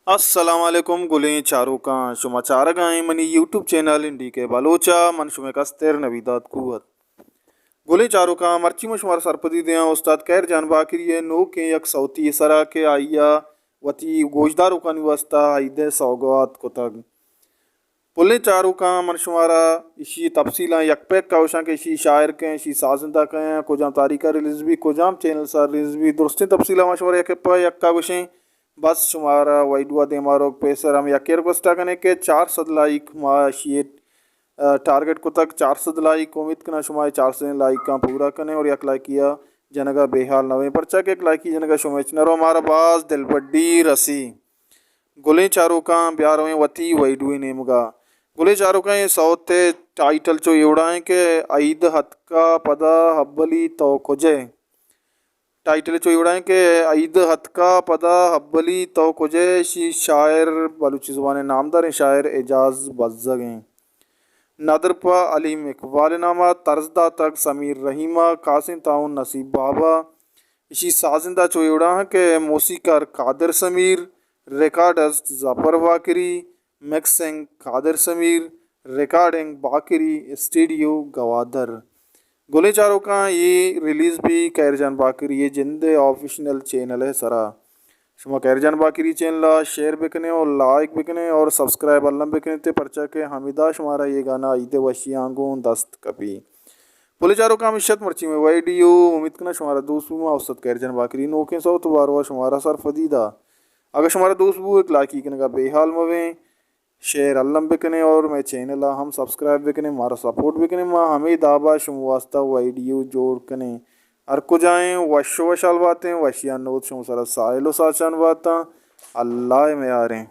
السلام علیکم گلیں چاروکاں، شما چارگ ءَ ایں منی یوٹیوب چینل این ڈی کے بلوچ ءَ، من شمئے کستر نویداد قوت۔ گلیں چاروکاں، مرچی من شمارا سرپدی دیاں استاد خیر جان باقری ءِ نوکیں یک سوتی ءِ سرا کہ آئی ءَ وتی گوشداروکانی واستہ عید ءِ سوگوات کتگ۔ گلیں چاروکاں، من شمارا ایشی تفصیلاں یک پہ یکا گوشاں کہ ایشی شاعر کئے، ایشی سازندہ کئے، کجام تاریخ ءَ ریلیز بی، کجام چینل سرا ریلیز بی، درستیں تفصیلاں من شمارا یک پہ یکا گوشیں۔ بس شمارا ویڈیو ءَ دیما روگ پیسر ہم یکے ریکویسٹ ءَ کنیں کہ چار سد لائک ما ایشی ءِ، آ، ٹارگٹ کتگ، چار سد لائک۔ امید کناں شما اے چار سد لائکاں پورا کنیں اور یک لائکی ءَ جنگ ءَ بے حال نہ بیں، پرچا کہ یک لائکی جنگ ءَ شمئے چنرو مارا باز دلبڈی رسی۔ گلیں چاروکاں، بیا رویں وتی ویڈیو ءِ نیمگا۔ گلیں چاروکاں، اے سوت ءِ ٹائٹل چو اے وڑا ایں کہ عید ہتکا پدا ہبلی تو کجئے۔ ٹائٹل چو اے وڑا ایں کہ عید ہتکا پدا ہبلی تو کجئے، ایشی شاعر بلوچی زبان ءِ نامداریں شاعر اعجاز بزگ ایں۔ ندر پہ حلیم اقبال ءِ نام ءَ، طرز داتگ سمیر رحیم ءَ، کاسیں تعاون نصیب بابا۔ ایشی سازندہ چو اے وڑا ایں کہ موسیقار Qadir Samir, recordist Zafar Baqri, mixing Qadir Samir, recording Baqri studio Gwadar. گلیں چاروکاں، اے ریلیز بی خیر جان باقری ءِ جند ءِ آفیشنل چینل ءِ سرا۔ شما خیر جان باقری چینل ءَ شیئر بکنیں اور لائک بکنیں اور سبسکرائب الم بکنیں تے، پرچا کہ ہمیدا شمارا اے گانا عید ءِ وشیاں گوں دست کپی۔ گلیں چاروکاں، ہمیش ات مرچی مئے ویڈیو، امید کناں شمارا دوست بو۔ ما استاد خیر جان باقری نوکیں سوت باروا شمارا سرپدی دا۔ اگہ شمارا دوست بو، یک لائکی کنگا بے حال مبیں، شیئر الم بکنیں اور مئے چینل ءَ ہم سبسکرائب بکنیں، مارا سپورٹ بکنیں۔ ما ہمے دابا شما واسطہ ویڈیو جوڑ کنیں۔ ہر کجائیں وش و وشحال باتیں، وشیان نود شما سرا ساحل و ساچان باتاں۔ اللہ ءِ میاریں۔